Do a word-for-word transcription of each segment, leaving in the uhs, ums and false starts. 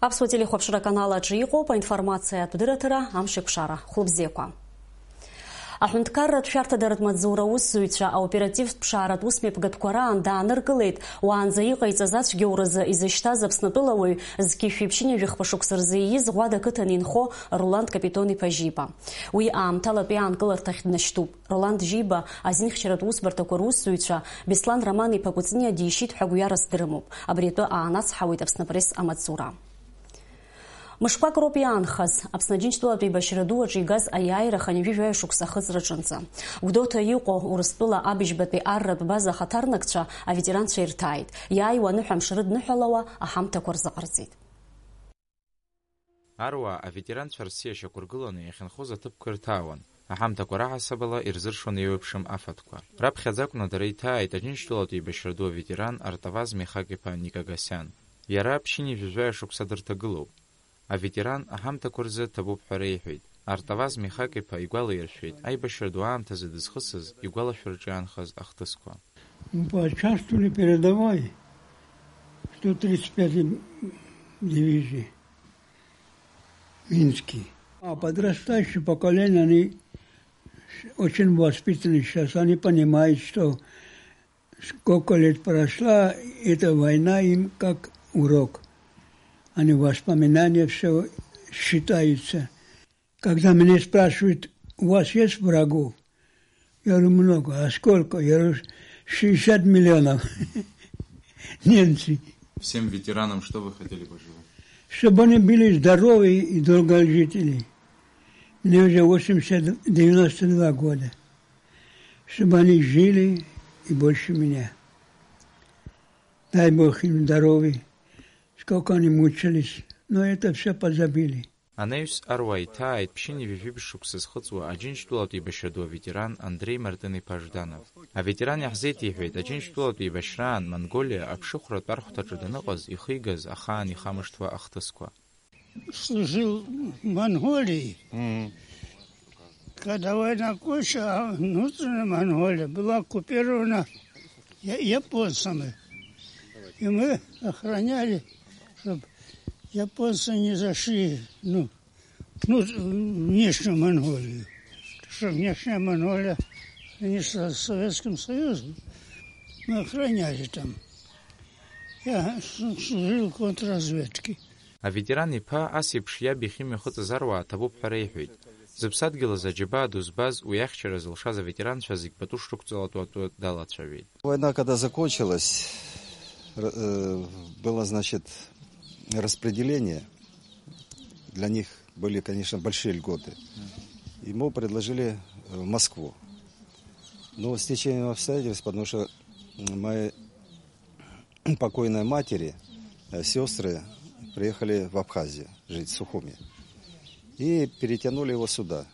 Аԥсуа телехәаԥшра аканал аҿы иҟоуп аинформациатә дырраҭара Амшеикәшара. Хәлыбзиақәа. Аҳәынҭқарратә шәарҭадаратә маҵзура аусзуҩцәа аоперативтә ԥшааратә усмҩаԥгатәқәа раан дааныркылеит уаанӡа иҟаиҵаз ацәгьоуразы изышьҭаз Аԥснытәылауаҩ зқьи жәшәи ԥшьынҩажәи хԥа шықәса рзы ииз Ӷәада қыҭан инхо Роланд Капитон-иԥа Жиба. Уи аамҭалатәи аанкыларҭахь днашьҭуп. Роланд Жиба азинхьчаратә усбарҭақәа русзуҩцәа Беслан Роман-иԥа Кәыҵниа дишьит ҳәа гәҩарас дрымоуп. Абри атәы аанацҳауеит Аԥсныпресс амаҵзура. Мышқәак роуп иаанхаз, Аԥсны Аџьынџьтәылатә еибашьра ду аҿы игаз аиааира хынҩажәи жәаҩа шықәса ахыҵраҿынӡа. Гәдоуҭа иҟоу Урыстәыла абыжьбатәи арратә база ахаҭарнакцәа аветеранцәа ирҭааит, иааиуа аныҳәамш рыдныҳәалауа аҳамҭақәа рзыҟарҵеит. Аруаа аветеранцәа рсиа шьақәыргыланы иахьынхоз аҭыԥқәа ирҭаауан, аҳамҭақәа раҳасабала ирзыршон еиуеиԥшым афатәқәа. Раԥхьаӡа акәны дара иҭааит Аџьынџьтәылатә еибашьра ду аветеран артоваз Михак-иԥа Никагасиан. Иара ԥшьынҩажәи жәаҩа шықәса дырҭагылоуп. Аветеран аҳамҭақәа рзы дҭабуп ҳәа реиҳәеит. Артоваз Михак-иԥа игәалаиршәеит аибашьра ду аамҭазы дызхысыз игәалашәараҿы иаанхаз ахҭысқәа. Мы поучаствовали в передовой сто тридцать пятой дивизии Минский. А подрастающее поколение, они очень воспитаны сейчас, они понимают, что сколько лет прошла эта война, им как урок. Они воспоминания все считаются. Когда меня спрашивают: «У вас есть врагов?» Я говорю: «Много». «А сколько?» Я говорю: «Шестьдесят миллионов». Немцы. Всем ветеранам что вы хотели пожелать? Чтобы они были здоровы и долгожители. Мне уже восемьдесят, девяносто два года. Чтобы они жили и больше меня. Дай Бог им здоровья. Сколько они мучились. Но это все позабыли. Анаҩс аруаа иҭааит ԥшьынҩажәи жәибжь шықәса зхыҵуа Аџьынџьтәылатә еибашьра ду аветеран Андрей Мартын-иԥа Жданов. Аветеран иаҳзеиҭеиҳәеит Аџьынџьтәылатә еибашьраан Монголиа аԥшыхәратә архәҭаҿы даныҟаз ихигаз ахаан ихамышҭуа ахҭысқәа. Служил в Монголии. Мгм. Когда война кончилась, а внутренняя Монголия была оккупирована я-, японцами. И мы охраняли, чтоб японцы не зашли, ну, ну, внешнюю Монголию. Потому что внешняя Монголия, они со Советским Союзом, мы охраняли там. Я с-, служил в контрразведке. Аветеран иԥа ас еиԥш иаб иахьымҩахыҵыз аруаа ҭабуп ҳәа реиҳәеит. Зыԥсадгьыл азы аџьабаа ду збаз, уи ахьчара зылшаз аветеранцәа зегь пату шрықәҵалатәу атәы далацәажәеит. Война когда закончилась, р-, э, было, значит, распределение. Для них были, конечно, большие льготы. Ему предложили, э, в Москву. Но с течением обстоятельств, потому что, м, мои покойной матери, э, сёстры приехали в Абхазию жить, в Сухуми. И перетянули его сюда.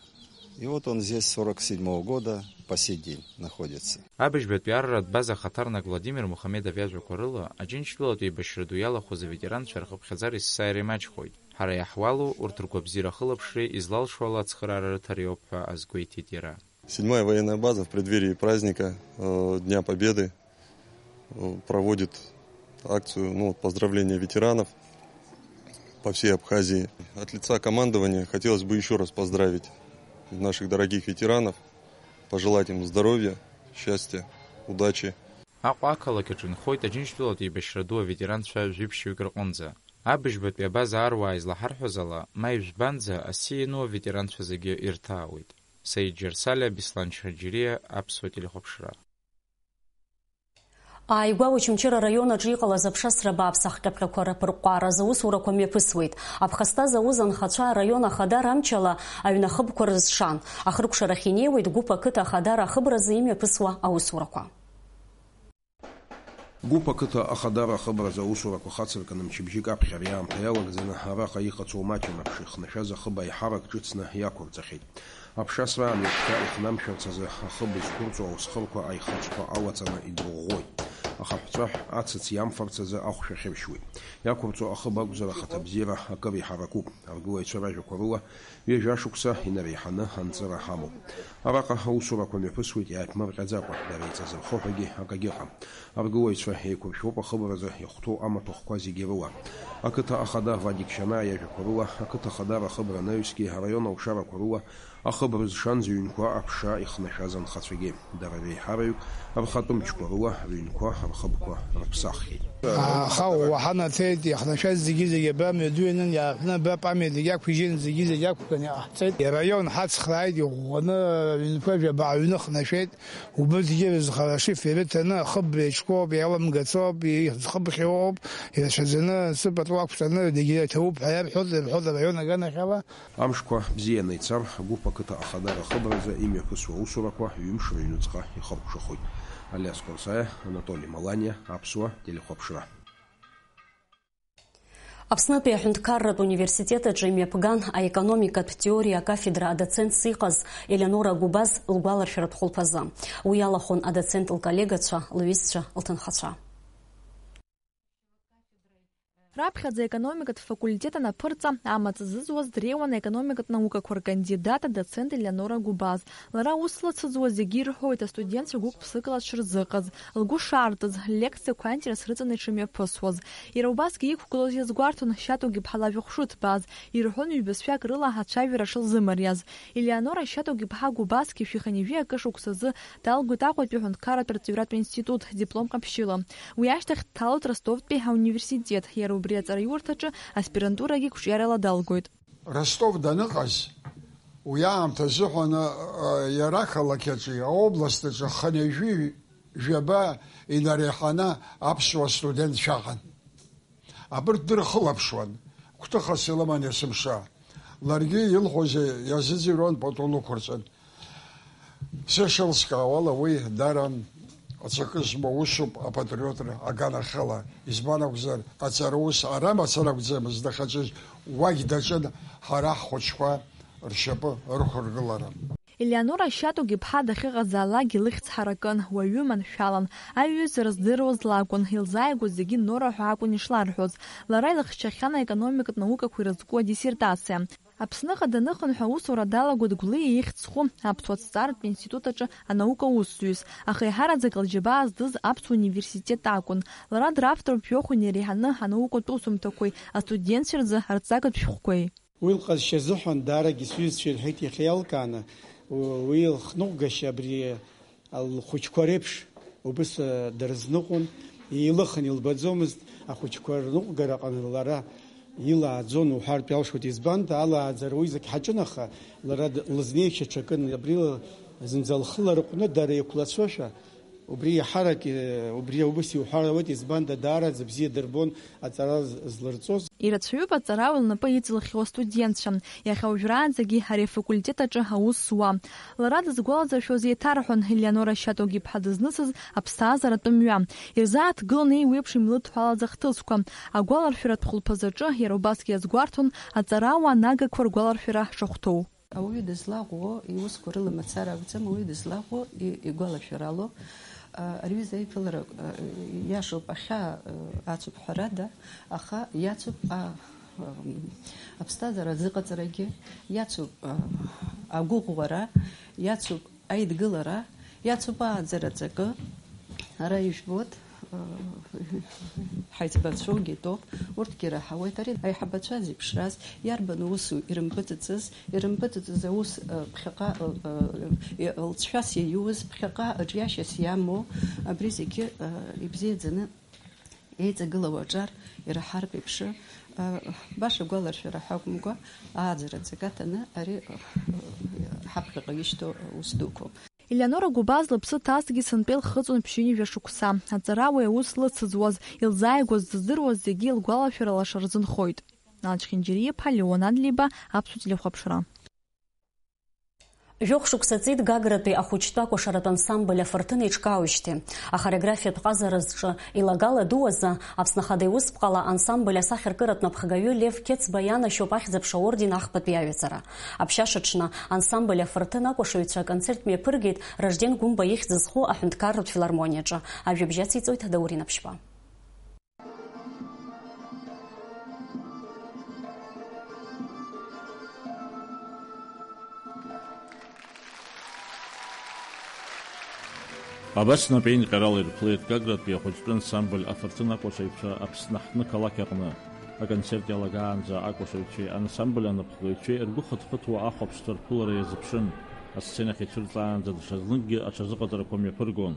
И вот он здесь с сорок седьмого года по сей день находится. Абыжьбатәи арратә база ахаҭарнак Владимир Мухамедов иажәақәа рыла, Аџьынџьтәылатә еибашьра ду иалахәыз аветеранцәа рхыԥхьаӡара есааира имаҷхоит. Ҳара иаҳуалу, урҭ ргәабзиара ахылаԥшреи излалшо ала ацхыраара рыҭареи ауп ҳәа азгәеиҭеит иара. Седьмая военная база в преддверии праздника, э, Дня Победы, э, проводит акцию, ну, вот, поздравления ветеранов по всей Абхазии. От лица командования хотелось бы ещё раз поздравить наших дорогих ветеранов, пожелать им здоровья, счастья, удачи. Аҟәа ақалақь аҿы инхоит Аџьынџьтәылатә еибашьра ду аветеранцәа жәиԥшьҩык рҟынӡа. Абыжьбатәи абаза аруаа излаҳарҳәаз ала, ма ижәбанӡа асиа иану аветеранцәа зегьы ирҭаауеит. Саид Џьарсалиа, Беслан Чхаџьариа, Аԥсуа телехәаԥшра. Ааигәа Очамчыра араион аҿы иҟалаз аԥшасра бааԥс ахҟьаԥҟьақәа раԥырҟәҟәаара азы аусурақәа мҩаԥысуеит. Аԥхасҭа зауз анхацәа араион ахадара амчала аҩны ахыбқәа рызшан. Ахыркәшарахь инеиуеит Гәыԥ ақыҭа ахадара ахыбразы имҩаԥысуа аусурақәа. Гәыԥ ақыҭа ахадара ахыбразы аусурақәа хацыркын, мчыбжьык аԥхьара иаамҭа иалагӡаны араҟа иҟаҵоу маҷым аԥша ихнашәаз ахыб аиҳарак ҿыцны иақәырҵахьеит. Аԥшасраан ҩаԥхьа ихнамшәарц азы ахыб зқәырҵо аусхырқәа аихаҿқәа алаҵаны идырӷәӷәоит. Ахаҳәҵәаҳә ацыц иамфарц азы ахәшә ахьыршьуеит. Иақәырҵо ахыб акәзар, ахаҭабзиара акыр иҳаракуп. Аргылаҩцәа ражәақәа рыла, ҩажәа шықәса инареиҳаны анҵыра ҳамоуп. Араҟа аусурақәа мҩаԥысуеит иааиԥмырҟьаӡакәа, дара еиҵазырхо ҳәагьы акагьы ыҟам. Аргылаҩцәа еиқәыршәоуп ахыбразы иахәҭоу амаҭәахәқәа зегьы рыла. Ақыҭа ахада Вадик Шьанаа иажәақәа рыла, ақыҭа ахадара ахыбра анаҩсгьы араион алшарақәа рыла ахыбра зшанӡа ҩнқәа аԥша ихнашәаз анхацәагьы, дара реиҳараҩык рхатәы мчқәа рыла рыҩнқәа рхыбқәа рыԥсаххьеит. Аха уаҳа наҭеит, иахнашәаз зегьы-зегьы абра мҩаду ианын, иааҳәны абра памиатник иақәижьын, зегьы-зегьы ақәганы иҟаҳҵеит. Ираион ҳацхрааит, иӷәӷәаны аҩнқәа жәаба аҩны хнашәеит. Убырҭгьы рызхара ашифер рыҭаны, ахыбра иҿкуп, иаламгаӡоуп, ихыбхьоуп, ирацәаӡаны, сыпату ақәҵаны, зегьы иаҭауп ҳәа иарҳәоит, ирҳәоит араион аганахьала. Амшқәа бзианы ицар, агәыԥ ақыҭа ахадара ахыбразы имҩаԥысуа аусурақәа ҩымш рыҩнуҵҟа ихыркәшахоит. Алиас Қәарсаиа, Анатоли Маланиа, Аԥсуа телехәаԥшра. Аԥснытәи аҳәынҭқарратә университет аҿы имҩаԥган аекономикатә теориа акафедра адоцентс иҟаз Елеонора Гәыбаз лгәаларшәаратә хәылԥазы. Уи иалахәын адоцент лколлегацәа, лҩызцәа, лҭынхацәа. Раԥхьаӡа аекономикатә факультет анаԥырҵа, амаҵ зызуаз дреиуан аекономикатә наукақәа ркандидат, адоцент Елеонора Гәыбаз. Лара аус лыцыӡуа зегьы ирҳәоит, астудентцәа гәык-ԥсыкала дшырзыҟаз, лгәы шаартыз, лекциақәа аинтерес рыҵаны иҽымҩаԥысуаз. Иара убасгьы иқәгылоз иазгәарҭон Шьатугьы-ԥҳа лажәа хәшәы ҭбааз, ирҳәон ҩбасҩык рыла ацәажәара шылзымариаз. Елеонора Шьатугьы-ԥҳа Гәыбазгьы шәи хынҩажәи акы шықәсазы далгоит Аҟәатәи аҳәынҭқарратә рҵаҩратә институт дипломк ҟаԥшьыла. Уи ашьҭахь дҭалоит Ростовтәи ауниверситет, иара убри аҵараиурҭаҿы аспирантурагьы қәҿиарала далгоит. Ростов даныҟаз, уи аамҭазы ҳәаны, а, иара ақалақь аҿы, аобласт аҿы хынҩажәи жәаба инареиҳаны аԥсуа студентцәа ыҟан. Абырҭ дырхылаԥшуан, гәҭыхас илыман есымша. Ларгьы илҳәоз иазыӡырҩуан, пату лықәырҵан. Сышрыцхраауала, уи даара аҵакы змоу усуп апатриотра аганахьала. Избан акәзар, аҵараус ара мацара акәӡамызт, аха ҿыц уагь даҿын ҳара ҳхәыҷқәа ршьапы ырхыргылара. Елеонора Шьатугьы-ԥҳа дахьыҟазаалакгьы лыхьӡ ҳаракын, уаҩы маншәалан, аиҩызара здыруаз лакәын, илзааигәаз зегьы Нора ҳәа акәын ишларҳәоз. Лара илыхьчахьан аекономикатә наукақәа ирызку адиссертациа. Аԥсныҟа даныхынҳә аусура далагоит Гәлиа ихьӡ зху аԥсуа ҭҵааратә институт аҿы анаука усзуҩыс, аха еиҳараӡак лџьабаа здыз аԥсуа университет акәын. Лара дравтор жәохә инареиҳаны анаукатә усумҭақәеи астудентцәеи рзы арҵагатә шәҟәқәеи. Уи лҟазшьа азыҳәан даарагьы сҩызцәа ирҳәеит иахьа иалкааны, у-, уи лхныҟәгашьа абри лхәыҷқәа реиԥш убыс, э, дырзныҟәон, еилыхын, илбаӡомызт, ахәыҷқәа рныҟәгара аҟны лара илааӡон уҳәартә иалшоит, избан, алааӡара уи зегь ҳаҿын, аха лара д-, лызнеихьча ҽакын, абри ла-, зынӡа лхы ларҟәны дара еиқәлацәошәа, убри иаҳарак, э, убри аус иуҳәар ауеит, избанда даараӡа бзиа дырбон аҵара з-, злырҵоз. Ирацәаҩуп аҵарауаҩ лнапы иҵылхьоу астудентцәа, иахьа уажәраанӡагьы ари афакультет аҿы аус зуа. Лара дызгәалазыршәоз еиҭарҳәон, Елеонора Шьатугьы-ԥҳа дызнысыз аԥсҭазааратә мҩа. Ирзааҭгылон еиуеиԥшым илыдҳәалаз ахҭысқәа. Агәаларшәаратә хәылԥазаҿы иара убасгьы иазгәарҭон аҵарауаа нагақәа ргәаларшәара шахәҭоу. Ауаҩы дызлаҟоу иусқәа рыла мацара акәӡам, ауаҩы дызлаҟоу и-, игәалашәарало. А, ари аҩыза аиԥылара, а, иашоуп, ахьаа, а, ацуп ҳәарада, аха иацуп, а, ам, аԥсҭазаара азыҟаҵарагьы, иацуп, а, агәыӷәӷәара, иацуп аидгылара, иацуп ааӡара аҵакы. Ара ижәбоит, ҳаиҵбацәоугьы итәоуп, урҭгьы ираҳауеит. Ари аиҳабацәа зеиԥшраз, иарбан усу ирымпыҵыҵыз, ирымпыҵыҵыз аус, ԥхьаҟа, лҵшәас иаиуз, ԥхьаҟа аҿиашьас иамоу, абри зегьы ибзиаӡаны еиҵагылоу аҿар ираҳартә еиԥш, баша гәаларшәара ҳәа акәымкәа, ааӡара аҵак аҭаны ари ҳаԥхьаҟа ишьҭоу ус дуқәоуп. Елеонора Гәыбаз лыԥсы ҭазҭгьы сынтәа илхыҵуан ԥшьынҩажәа шықәса. Аҵарауаҩ аус лыцызуаз, илзааигәаз дыздыруаз зегьы илгәалашәара лаша рзынхоит. Налчхьынџьариа-иԥҳа Леон Адлеиба, Аԥсуа телехәаԥшра. Жәохә шықәса ҵит Гагратәи ахәыҷтәы акәашаратә ансамбль афырҭын еиҿкаауижьҭеи. Ахореографиатә ҟазара зҿы илагала ду азы Аԥсны Ахада иусԥҟала ансамбль асахьаркыратә напхгаҩы Лев Қьецба ианашьоуп Ахьӡ-аԥша орден ахԥатәи аҩаӡара. Аԥшьашаҽны ансамбль афырҭын акәашаҩцәа аконцерт мҩаԥыргеит Ражден Гәымба ихьӡ зху аҳәынҭқарратә филармониаҿы. Ажәабжь ациҵоит Даурен Аԥшьба. Абас напеинҟьарала ирԥылеит Гагратәи ахәыҷтәы ансамбль афырҭын акәашаҩцәа Аԥсны аҳҭны-қалақь аҟны. Аконцерт иалагаанӡа акәашаҩцәеи ансамбль анапхгаҩцәеи ргәы хыҭ-хыҭуа ахәаԥшцәа рԥылара иазыԥшын. Асценахь ицәырҵаанӡа даҽазныкгьы аҽазыҟаҵарақәа мҩаԥыргон.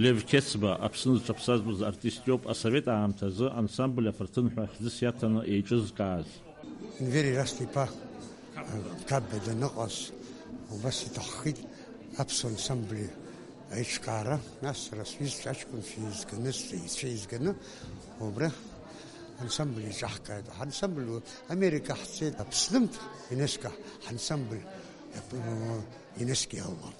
Лев Қьецба Аԥсны зҽаԥсазтәыз артист иоуп, асовет аамҭазы ансамбль афырҭын ҳәа хьӡыс иаҭаны еиҿызкааз. Енвери Расҭа-иԥа Қапба даныҟаз, убас иҭаххеит аԥсуа ансамбль аиҿкаара, нас сара сҩызцәа аҷкәынцәа еизганы, сҵеицәа еизганы, убра ансамбль еиҿаҳкааит. Ҳансамбль Америка ҳцеит, Аԥснымҭ ЮНЕСКО ҳансамбль ЮНЕСКО иалгон.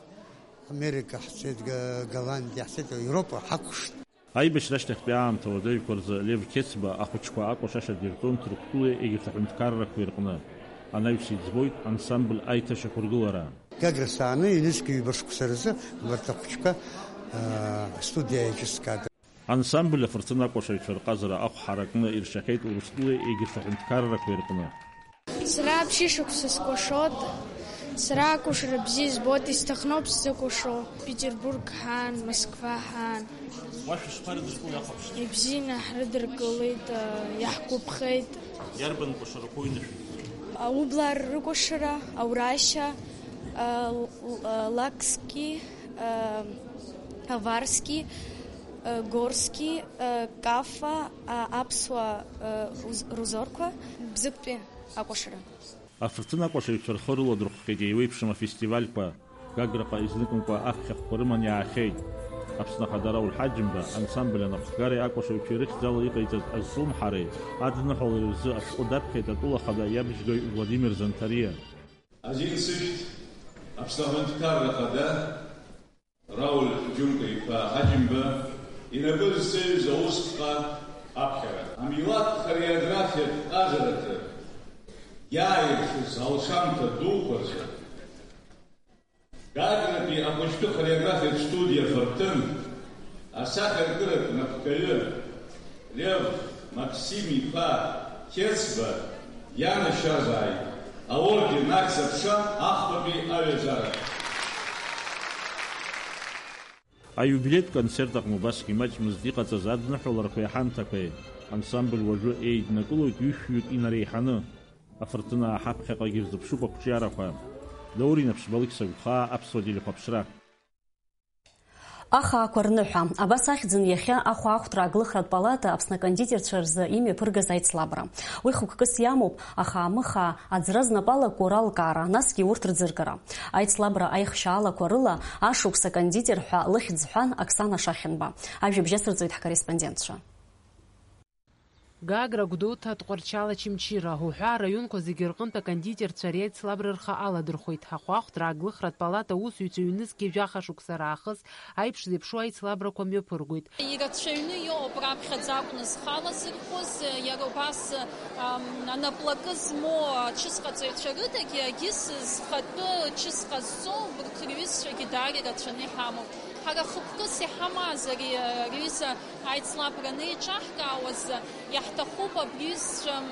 Америка ҳцеит, Га-, Голландиа ҳцеит, Европа ҳакәшт. Аибашьра ашьҭахьтәи аамҭа уадаҩқәа рзы Лев Қьецба ахәыҷқәа акәашаша дирҵон Ҭырқәтәылеи егьырҭ аҳәынҭқаррақәеи рҟны. Анаҩс иӡбоит ансамбль аиҭашьақәыргылара. Гагра сааны ҩнызқь ҩба шықәса рзы убарҭ ахәыҷқәа, аа, астудиа еиҿыскаат. Ансамбль афырҭын акәашаҩцәа рҟазара ахә ҳаракны иршахьеит Урыстәылеи егьырҭ аҳәынҭқаррақәеи рҟны. Сара ԥшьышықәса скәашоит. Сара акәашара бзиа збоит, исҭахноуп сзыкәашо. Петербург ҳаан, Москва ҳаан. Уа шәышԥарыдыркылеи ахәаԥшцәа? Ибзианы ҳрыдыркылеит, иаҳгәаԥхеит. Иарбан кәашарақәоу инышәынҭ? Аублаа рыкәашара, аурашьа, лакски, аварски, горски, кафа, аԥсуа уз-, рузорқәа, Бзыԥтәи акәашара. Афырҭын акәашаҩцәа рхы рыладырхәхьеит еиуеиԥшым афестивальқәа. Гаграҟа изныкымкәа аԥхьахәқәа рыман иаахьеит. Аԥсны Ахада Рауль Ҳаџьымба ансамбль анапхгареи акәашаҩцәеи рыхьӡала иҟаиҵаз азҿлымҳареи адныҳәалареи рзы ашәҟәы даԥхьеит атәыла ахада иабжьгаҩ Владимир Занҭариа. Азин сышәҭ, Аԥсны аҳәынҭқарра Ахада Рауль Џьынка-иԥа Ҳаџьымба инапы зҵаҩыз аусԥҟа аԥхьара. Амилаҭ хореографиатә ҟазараҿы иааиршәыз алшамҭа дуқәа рзы Гагратәи ахәыҷтәы хореографиатә студиа Фырҭын асахьаркыратә напхгаҩы Лев Максим-иԥа Қьецба ианашьазааит аорден Ахьӡ-аԥша ахԥатәи аҩаӡара. Аиубилеитә концерт аҟны убасгьы имаҷмызт иҟаҵаз адныҳәаларақәеи аҳамҭақәеи. Ансамбль уажәы еиднакылоит ҩышәҩык инареиҳаны. Афырҭынаа ҳаԥхьаҟагьы ирзыԥшуп ақәҿиарақәа. Даур Инаԥшьба, Алықьса Гәхаа, Аԥсуа телехәаԥшра. Ахаақәа рныҳәа. Абас ахьӡын иахьа ахәаахәҭра аглыхратә палата Аԥсны акондитерцәа рзы имҩаԥыргаз аицлабра. Уи хықәкыс иамоуп, аха амыхаа аӡра знапы алакуа ралкаара, насгьы урҭ рӡыргара. Аицлабра аихшьаалақәа рыла ашықәс акондитер ҳәа лыхьӡ ҳәан Оксана Шахьынба. Ажәабжь ацырҵоит ҳкорреспондентцәа. Гагра, Гәдоуҭа, Тҟәарчал, Очамчыра уҳәа араионқәа зегьы рҟынтә акондитерцәа ари аицлабра рхы аладырхәеит. Ахәаахәҭра аглыхратә палата аусзуҩцәа ҩнызқьи жәаха шықәса раахыс аиԥш зеиԥшу аицлабрақәа мҩаԥыргоит. Ирацәаҩны иҟоуп раԥхьаӡа акәны зхы алазырхәыз, иара убас, ам, анаплакы змоу ачысҟаҵаҩцәа рыдагьы, егьыс зхатәы чысҟа зҵоу, урҭ рҩызцәагьы даара ирацәаны иҳамоуп. Ҳара хықәкыс иҳамаз ари, рҩыза аицлабра анеиҿаҳкаауаз, иаҳҭахуп абри зцәа, м,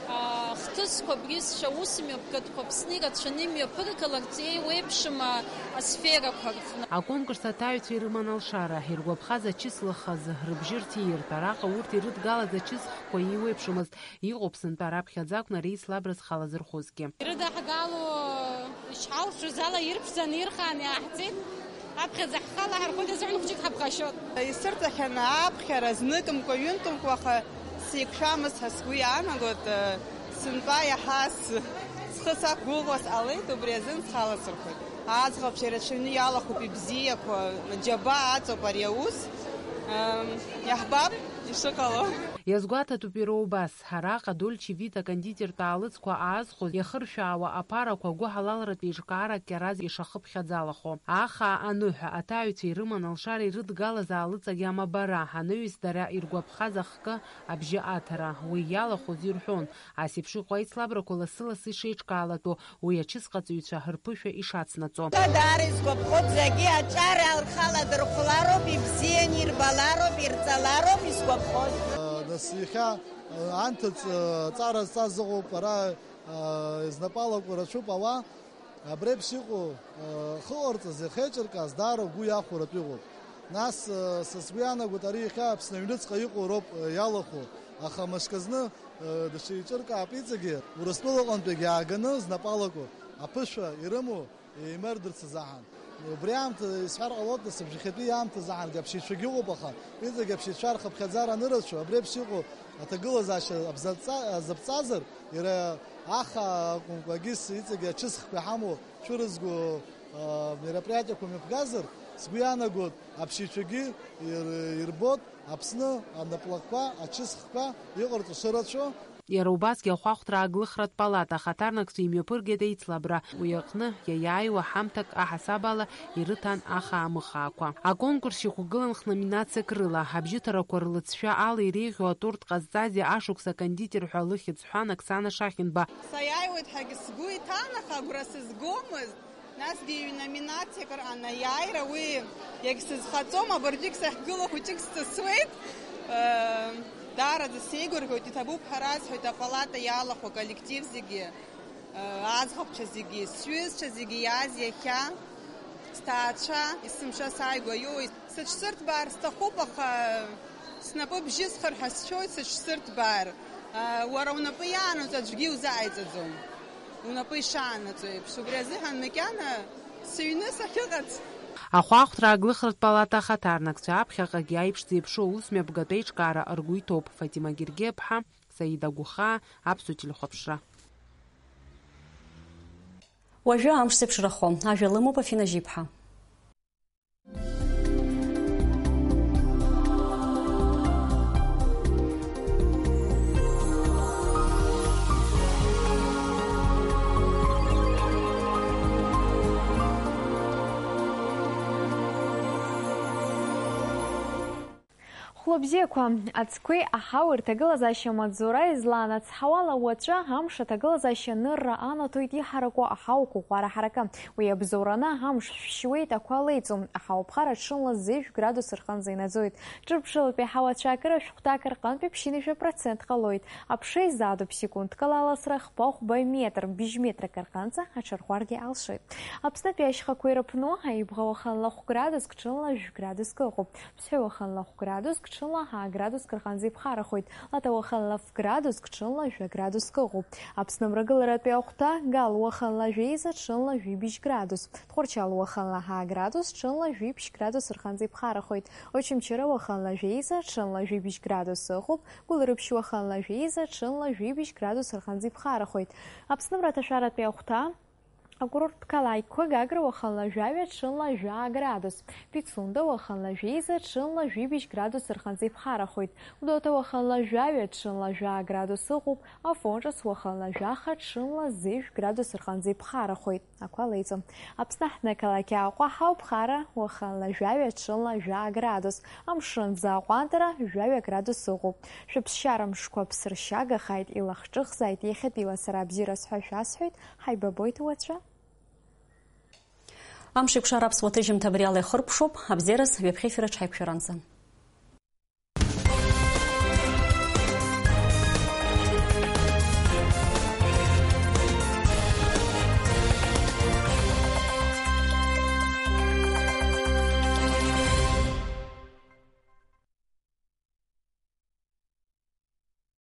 а, хҭысқәа, абри зцәа усмҩаԥгатәқәа Аԥсны ирацәаны имҩаԥыргаларц еиуеиԥшым, а, асферақәа рҟны. Аконкурс аҭаҩцәа ирыман алшара, иргәаԥхаз ачыс лыххаз, рыбжьы рҭииртә, араҟа урҭ ирыдгалаз ачысхқәа еиуеиԥшымызт, иҟоуп сынтәа раԥхьаӡа акәны ари аицлабра зхы алазырхәозгьы. Ирыдаҳгало ишҳалшоз ала ирԥшӡаны ирхааны иааҳҵеит. Аԥхьаӡа ҳхала ҳархәоит, азыҳәан хәыҷык ҳаԥхашьот. Исырҭахьан аԥхьара зныкымкәа, ҩынтәымкәа, аха сеиқәшәамызт ҳәа сгәы иаанагот, сынтәа иаҳа с-, схы сақәгәыӷуа сҟалеит, убри азын схаласырхәит. Аӡӷабцәа ирацәаҩны иалахәуп ибзиақәа, џьабаа аҵоуп ари аус. Иаҳбап ишыҟало. Иазгәаҭатәуп иара убас, араҟа Дольче Вита кондитертә аалыҵқәа аазхәоз иахыршәаауа аԥарақәа гәыҳалалратә еиҿкаара кьараз ишахыԥхьаӡалахо. Ахаа аныҳәа, аҭаҩцәа ирыман алшара ирыдгалаз аалыҵ агьама бара, анаҩс дара иргәаԥхаз ахкы абжьы аҭара, уи иалахәыз ирҳәон, ас еиԥш иҟоу аицлабрақәа лассы-лассы ишеиҿкаалатәу, уи ачысҟаҵаҩцәа рԥышәа ишацнаҵо. Даара исгәаԥхоит, зегьы аҿар рхала дырхәлароуп, ибзианы ирбалароуп, ирҵалароуп, исгәаԥхоит. Нас иахьа анҭыҵ ҵара зҵаз ыҟоуп, ара знапалақәа рацәоуп ауаа. Абри еиԥш иҟоу, э, хыҟарҵаз иахеиҿыркааз даара угәы иахәаратәы иҟоуп. Нас, э, са сгәы иаанагоит, ари иахьа Аԥсны аҩныҵҟа иҟоу роуп, э, иалахәу, аха мышкы зны, э, дышеиҿыркаап иҵегьы, Урыстәылаҟантәигьы ааганы знапалақәа аԥышәа ирымоу еимырдырц азыҳәан. Убри аамҭа исҳәар ҟалоит, нас абжьахьатәи аамҭазы аҳангьы аԥсшьаҩцәагьы ыҟоуп, аха иҵегьы аԥсшьаҩцәа рхыԥхьаӡара анырацәоу, абри еиԥш иҟоу аҭагылазаашьа абзаҵа-, азаԥҵазар, иара ахаа акәымкәагьы иҵегьы ачысхқәа иҳамоу цәырызго, а, мероприатиақәа мҩаԥгазар, сгәы иаанагоит, аԥсшьаҩцәагьы ир-, ирбоит Аԥсны анаплакқәа, ачысхқәа иҟарҵо шырацәоу. Иара убасгьы ахәаахәҭра ааглыхратә палата ахаҭарнакцәа имҩаԥыргеит еицлабра. Уи аҟны иаиааиуа ҳамҭак аҳасабала ирыҭан ахаа-мыхаақәа. Аконкурс иқәгылан хноминациак рыла, абжьыҭарақәа рлыҵшәа ала иреиӷьу аторт ҟазҵазеи ашықәс акондитер ҳәа лыхьӡ ҳәан Оксана Шахинба. Саиааиуеит ҳәагьы сгәы иҭан, аха агәра сызгомызт. Насгьы ҩ-номинациак рҟан аиааира уи иагьсызхаҵом, абыржәгь сахьгылоу хәыҷык сҵысуеит. Э, даараӡа сеигәырӷьоит, иҭабуп ҳәа расҳәоит апалата иалахәу аколлектив зегьы, э, аӡӷабцәа зегьы, сҩызцәа зегьы иааз иахьа, сҭаацәа, есымша сааигәа иоуеит. Сыҽсырҭбаар сҭахуп, аха снапы бжьысхыр ҳәа сшәоит, сыҽсырҭбаар. Уара унапы иаанаҵ аӡәгьы иузааиҵаӡом. Унапы ишаанаҵо еиԥш, убри азыҳәан макьана сыҩны сахьыҟац. Ахәаахәҭра ааглыхратә палата ахаҭарнакцәа аԥхьаҟагьы аиԥш зеиԥшу аус мҩаԥгатә еиҿкаара ргәы иҭоуп. Фатима Гергеԥҳа, Саида Гәхаа, Аԥсуа телехәаԥшра. Уажәы амш зеиԥшрахо ажәа лымоуп Афина Жьиԥҳа. Хәлыбзиақәа, ацқәеи аҳауеи рҭагылазаашьа амаҵзура излан ацҳауала уаҵәы амш аҭагылазаашьа анырра анаҭоит иҳараку аҳауақәа ӷәӷәара ҳаракы. Уи абзоураны амш шәшьуеит, ақәа леиҵом, аҳауа ԥхара ҽынла зежә градус рҟынӡа инаӡоит. Ҿырԥшылатәи аҳауа ацәаакыра шәҟәҭак рҟынтәи ԥшьынҩажәа процент ҟалоит. Аԥша изаатуп секундк ала аласра хԥа-хәба метр, быжь метрак рҟынӡа аҽарӷәӷәаргьы алшоит. Аԥснытәи ашьхақәа ирыԥну, Аибӷа уахынла хә градуск, ҽынла жәә градуск ыҟоуп. Ԥсҳәы уахынла хә градуск, ҽынла аа градуск рҟынӡа иԥхарахоит. Лаҭа уахынла ф градуск, ҽынла жәа градуск ыҟоуп. Аԥсны мрагыларатәи ахәҭа, Гал уахынла жәеиза, ҽынла жәибжь градус. Тҟәарчал уахынла аа градус, ҽынла жәибжь градус рҟынӡа иԥхарахоит. Очамчыра уахынла жәеиза, ҽынла жәибжь градус ыҟоуп. Гәылрыԥшь уахынла жәеиза, ҽынла жәибжь градус рҟынӡа иԥхарахоит. Аԥсны мраҭашәаратәи ахәҭа, Акурорттә қалақьқәа Гагра уахынла жәаҩа, ҽынла жәаа градус, Пицунда уахынла жәеиза, ҽынла жәибжь градус рҟынӡа иԥхарахоит, Гәдоуҭа уахынла жәаҩа, ҽынла жәаа градус ыҟоуп, Афон ҿыц уахынла жәаха, ҽынла зежә градус рҟынӡа иԥхарахоит, ақәа леиҵом. Аԥсны аҳҭнықалақь Аҟәа ҳауп, ԥхара уахынла жәаҩа, ҽынла жәаа градус, амшын аӡы аҟәандара жәаҩа градус ыҟоуп. Шәыԥсшьара мшқәа ԥсыршьагахааит, илахҿыхзааит, иахьатәиала сара абзиара сҳәа шәасҳәоит, ҳаибабоит уаҵәы. Амш еиқәшара аԥсуа ҭыжьымҭа абри ала ихыркәшоуп, абзиараз ҩаԥхьа ефир аҿы ҳаиқәшәаранӡа.